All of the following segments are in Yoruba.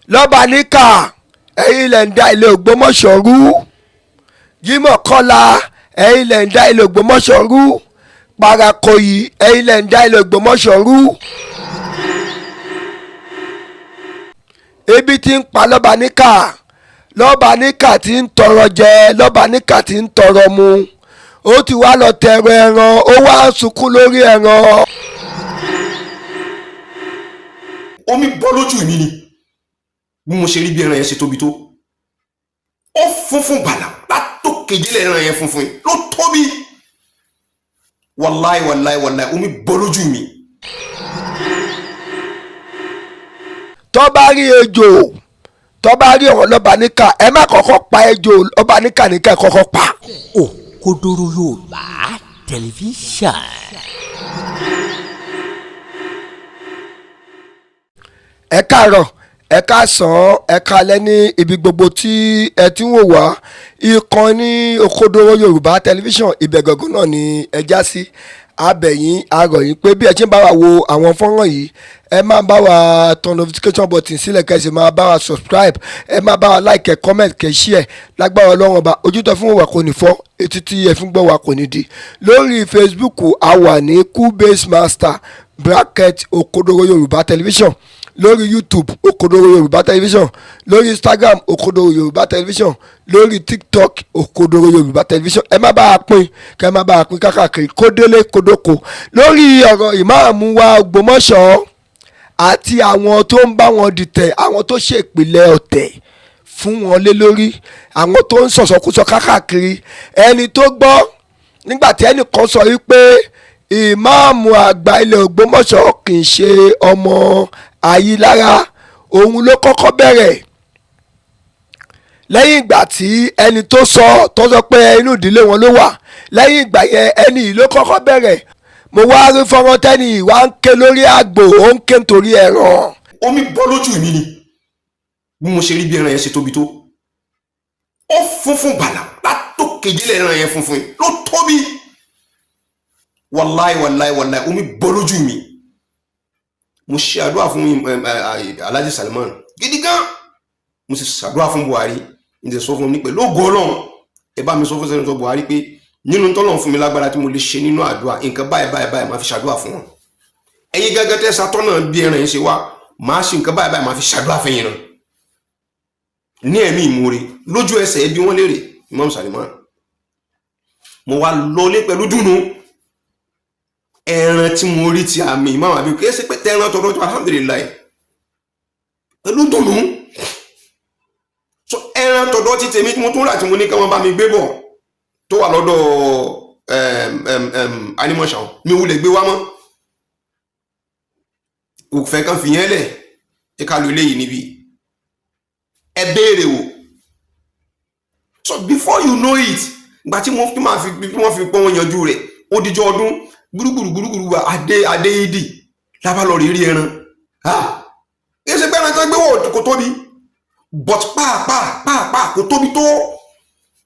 Lọ́baníkà, ẹ̀yin lẹ̀ ń da ilé Ògbómọ̀ṣọ́ rú. Jímọ̀ Kọ́lá, ẹ̀yin lẹ̀ ń da ilé Ògbómọ̀ṣọ́ rú. Parakoyi, ẹ̀yin lẹ̀ ń da ilé Ògbómọ̀ṣọ́ rú. Ebi ti ń pa Lọ́baníkà, Lọ́baníkà ti ń tọrọ jẹ, Lọ́baníkà ti ń tọrọ mu. Ó ti wá lọ tẹrọ ẹran, ó wá ń sunkún lórí ẹran. Omi bọ́ lójú mi ni bí mo ṣe rí bí ẹran yẹn ṣe tóbi tó. Ó funfun bàlà látòkè délẹ̀, ẹran yẹn funfun ló tóbi. Wàláì wàláì wàláì, omi bọ́ lójú mi. Tó bá rí ejò, tó bá rí ọ̀rọ̀ Lọ́baníkà, ẹ má kọ́kọ́ pa ejò Lọ́baníkà ní ká ẹ kọ́kọ́ pa. Òkodoro Yorùbá Tẹlifíṣàn. Ẹ káàárọ̀, ẹ káàsán, ẹ káalẹ́ ní ibi gbogbo tí ẹ ti ń wò wá. Ìkànnì Òkodoro Yorùbá Tẹlifíṣàn, ibẹ̀ gangan náà ni ẹ já sí. Abẹ̀yìn arọ̀ yín pé bí ẹ ṣe ń bá wa wo àwọn fọ́nrán yìí, ẹ máa bá wa tan notification button sílẹ̀, kẹ́ ẹ sì máa bá wa subscribe, ẹ máa bá wa like, ẹ comment, kẹ́ ẹ share. Lágbára Ọlọ́run Ọba, ojú tó fún wa kò ní fọ́, etí tí ẹ fi ń gbọ́ wa kò ní di. Lórí Facebook, a wà ní Coolbase Master bracket Òkodoro Yorùbá Tẹlifíṣàn. Lórí YouTube, Òkodoro Yorùbá Tẹlifíṣàn. Lórí Instagram, Òkodoro Yorùbá Tẹlifíṣàn. Lórí TikTok, Òkodoro Yorùbá Tẹlifíṣàn. Ẹ má bá a pín, kẹ má bá a pín kákàkiri, kódélé kódóko. Lórí ọ̀rọ̀ ìmáàmù wa Ògbómọ̀ṣọ́ àti àwọn tó ń bá wọn dìtẹ̀, àwọn tó ṣèpìlẹ̀ ọ̀tẹ̀ fún wọn lé lórí, àwọn tó ń sọ̀sọ̀kúsọ kákàkiri, ẹni tó gbọ́ nígbà tí ẹnìkan sọ wípé ìmáàmù àgbà ilẹ̀ Ògbómọ̀ṣọ́ kì í ṣe ọmọ Ayílára, òun ló kọ́kọ́ bẹ̀rẹ̀. Lẹ́yìn ìgbà tí ẹni tó sọ tó sọ pé inú ìdílé wọn ló wà, lẹ́yìn ìgbà yẹn ẹni yìí ló kọ́kọ́ bẹ̀rẹ̀. Mo wá rí fọ́nrán tẹ́ni yìí wá ń ké lórí àgbò, ó ń ké nítorí ẹran. Omi bọ́ lójú mi ni bí mo ṣe rí bí ẹran yẹn ṣe tóbi tó. Ó funfun bàlà látòkè délẹ̀, ẹran yẹn funfun ló tóbi. Wàláì wàláì wàláì, omi bọ́ lójú mi. Mo ṣe àdúrà fún Alhaji Salman gidi gan. Mo sì ṣàdúrà fún Buhari. N ti sọ fún mi pẹ̀lú ògo Ọlọ́run, ẹ bá mi sọ fún Senator Buhari pé nínú tọ́lọ́run fún mi lágbára tí mo lè ṣe nínú àdúrà, nǹkan báyìí báyìí báyìí máa fi ṣàdúrà fún wọn. Ẹ̀yin gángan tẹ́ ṣàtọ́nà bí ẹran yẹn ṣe wá, máa ṣe nǹkan báyìí báyìí máa fi ṣàdúrà fẹ́yìn náà ní ẹ̀mí ìmoore. Lójú ẹsẹ̀ ẹbí wọn léèrè Imam Salman. Mo wá lọlé pẹ̀lú dùnú ẹran tí mo rí ti àmì Imam àbí kí ẹ ṣe pé tẹran tọdọ tó, alhamdulilayi, pẹ̀lú dùnú. So ẹran tọdọ ti tèmi tí mo tún rà tí mo ní kí wọ́n bá mi gbé bọ̀ tó wà lọ́dọ̀ Animọ̀ṣà, mi wulẹ̀ gbé wá mọ́. Òfẹ́ kan fìyẹn lẹ̀, ẹ ká lo eléyìí níbí, ẹ béèrè wò. So before you know it, ìgbà tí wọ́n fi máa fi wọ́n fi pọ́n wọn yanjú rẹ̀, ó dijọ́ ọdún gbúrúgbùrú gbúrúgbùrú wa adé adéyídì lábàlọ́ rí rí ẹran. Kí ẹ ṣe pé ẹran tó gbé wọ̀ kò tóbi, but pàápàá pàápàá kò tóbi tó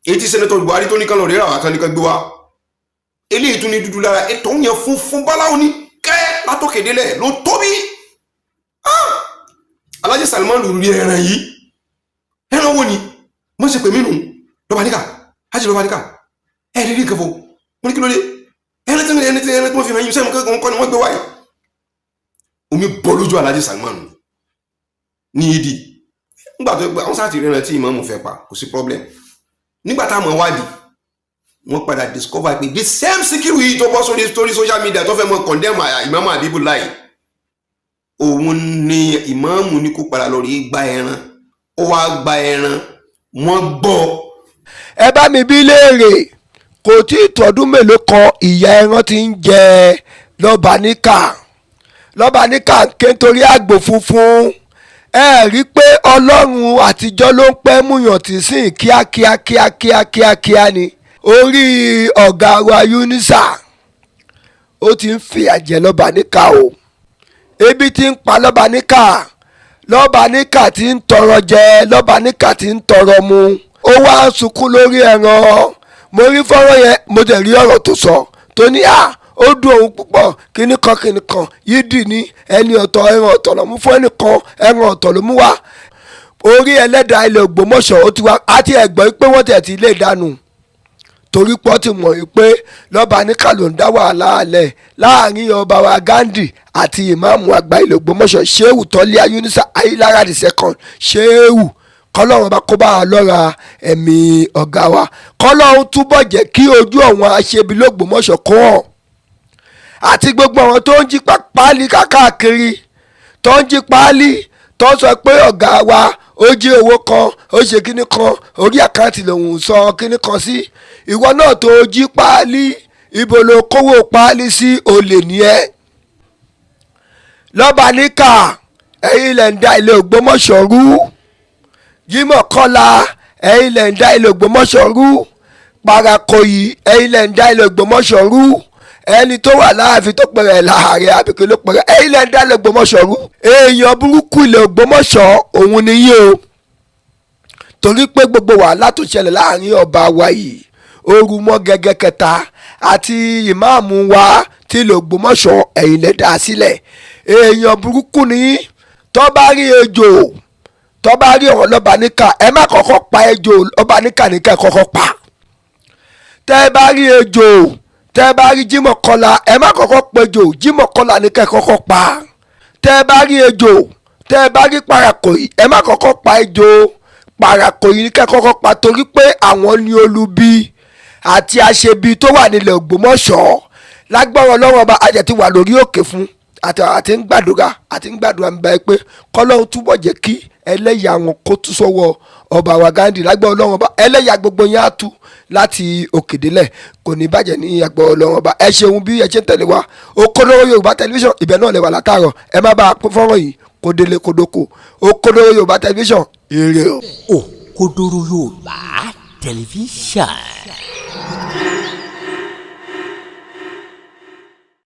èyí tí Senator Buhari tó ní kán lọ rí àwọn kan gbé wá. Eléyìí tún ní dúdú lára, ètò yẹn funfun báláwo ní kẹ́ látòkè délẹ̀ ló tóbi. Alhaji Salman rí ẹran yìí, ẹran wo ni mo ṣe pè mí nù? Lọ́baníkà, Hajj Lọ́baníkà, ẹ rí rí nǹkan fo. Mo ní kí ló dé? Ẹran tí ẹni tí ẹran tí wọ́n fi hàn yín sẹ́yìn kọ́ ni wọ́n gbé wáyé. Omi bọ́ lójú Alhaji Salman ní ìdí nígbà tó gbé àwọn sáà ti rí ẹran tí ìmáàmù fẹ́ pa, kò sí problem. Nígbà táwọn wádìí, wọ́n padà discover pé the same Sikiru yìí tó bọ́ sórí social media tó fẹ́ mọ condemn ìmáàmù Abibulai, òun ni ìmáàmù ní kó padà lọ rí gba ẹran. Ó wá gba ẹran, wọ́n gbọ́. Ẹ bá mi bí léèrè, kò tí ì tọdún mélòó kan ìyá ẹran ti ń jẹ Lọ́baníkà. Lọ́baníkà ń ké nítorí àgbò funfun. Ẹ rí i pé Ọlọ́run àtijọ́ ló ń pẹ́ múyàn tí sìn kíákíá kíákíá kíákíá ni. Orí ọ̀gá wa Yunusa, ó ti ń fìyà jẹ Lọ́baníkà o. Ebi ti ń pa Lọ́baníkà, Lọ́baníkà ti ń tọrọ jẹ, Lọ́baníkà ti ń tọrọ mu, ó wá ń sunkún lórí ẹran. Mo rí fọ́nrán yẹn, mo dẹ̀ rí ọ̀rọ̀ tó sọ tó ní à ó dùn òun púpọ̀. Kíní kan kíní kan yídì ní ẹni ọ̀tọ̀, ẹran ọ̀tọ̀ ló mú fún ẹnìkan, ẹran ọ̀tọ̀ ló mú wá. Orí ẹlẹ́dàá ilẹ̀ Ògbómọ̀ṣọ́ ó ti wá àti ẹ̀gbọ́n pé wọ́n tẹ̀ ti lè dànù, torí pọ́ ti mọ̀ pé lọ́ba níkà ló ń dá wàhálà alẹ̀ láàrin ọba wa Ghandi àti ìmáàmù àgbà ilẹ̀ Ògbómọ̀ṣọ́, Shehu Tọ́líà Yunusa Ayilara the second. Shehu, kọ́lọ́run bá kó bá a lọ́ra ẹ̀mí ọ̀gá wa, kọ́lọ́run túbọ̀ jẹ́ kí ojú àwọn aṣebi l'Ògbómọ̀ṣọ́ kó hàn, àti gbogbo àwọn tó ń jí páálí káàkiri, tó ń jí páálí, tó ń sọ pé ọ̀gá wa ó jí owó kan, ó ṣe kíní kan, orí àkáǹtì lòun sọ kíní kan sí. Ìwọ náà tó jí páálí, ibo ló kówó páálí sí? Olè ní ẹ. Lọ́ba níkà, ẹ̀yin lẹ̀ ń da ilé Ògbómọ̀ṣọ́ rú. Jímọ̀ Kọ́lá, ẹ̀yin lẹ̀ ń da ilé Ògbómọ̀ṣọ́ rú. Parakoyi, ẹ̀yin lẹ̀ ń da ilé Ògbómọ̀ṣọ́ rú. Ẹni tó wà láàfin tó pẹ̀rẹ̀ láàrẹ̀ àbíkí ló pẹ̀rẹ̀, ẹ̀yin lẹ̀ ń da ilé Ògbómọ̀ṣọ́ rú. Èèyàn burúkú ilé Ògbómọ̀ṣọ́ òun ni yín o, torí pé gbogbo wàhálà tó ṣẹlẹ̀ láàrin ọba wa yìí, ooru mọ́ gẹ́gẹ́ kẹta àti ìmáàmù wa tí ilé Ògbómọ̀ṣọ́, ẹ̀yin lẹ̀ dá sílẹ̀. Èèyàn burúkú ni yín. Tó bá rí ejò, tó bá rí ọ̀rọ̀ lọ́ba níkà, ẹ má kọ́kọ́ pa ejò. Ọba níkà níkà ẹ kọ́kọ́ pa. Tẹ́ ẹ bá rí ejò, tẹ́ ẹ bá rí Jímọ̀ Kọ́lá, ẹ má kọ́kọ́ pejò. Jímọ̀ Kọ́lá níkà ẹ kọ́kọ́ pa. Tẹ́ ẹ bá rí ejò, tẹ́ ẹ bá rí Parakoyi, ẹ má kọ́kọ́ pa ejò. Parakoyi níkà ẹ kọ́kọ́ pa, torí pé àwọn ni olubi àti aṣebi tó wà nílẹ̀ Ògbómọ̀ṣọ́. Lágbára Ọlọ́run ọba, àjẹ ti wà lórí òkè fún àti ń gbàdúrà, àti ń gbàdúrà ń bá ẹ pé kọ́lọ́run túbọ̀ jẹ́ kí ẹlẹ́yà wọn kó tú sọ́wọ́ ọba wa Ghandi. Lágbára Ọlọ́run ọba, ẹlẹ́yà gbogbo yẹn á tú láti òkè délẹ̀, kò ní bàjẹ́ ní agbára Ọlọ́run ọba. Ẹ ṣeun bí ẹ ṣe ń tẹ̀lé wa. Òkodoro Yorùbá Tẹlifíṣàn, ibẹ̀ náà lè wà látàárọ̀. Ẹ má bá a pín fọ́nrán yìí kó délé kó dóko. Òkodoro Yorùbá Tẹlifíṣàn, ire o. Òkodoro Yorùbá Tẹlifíṣàn.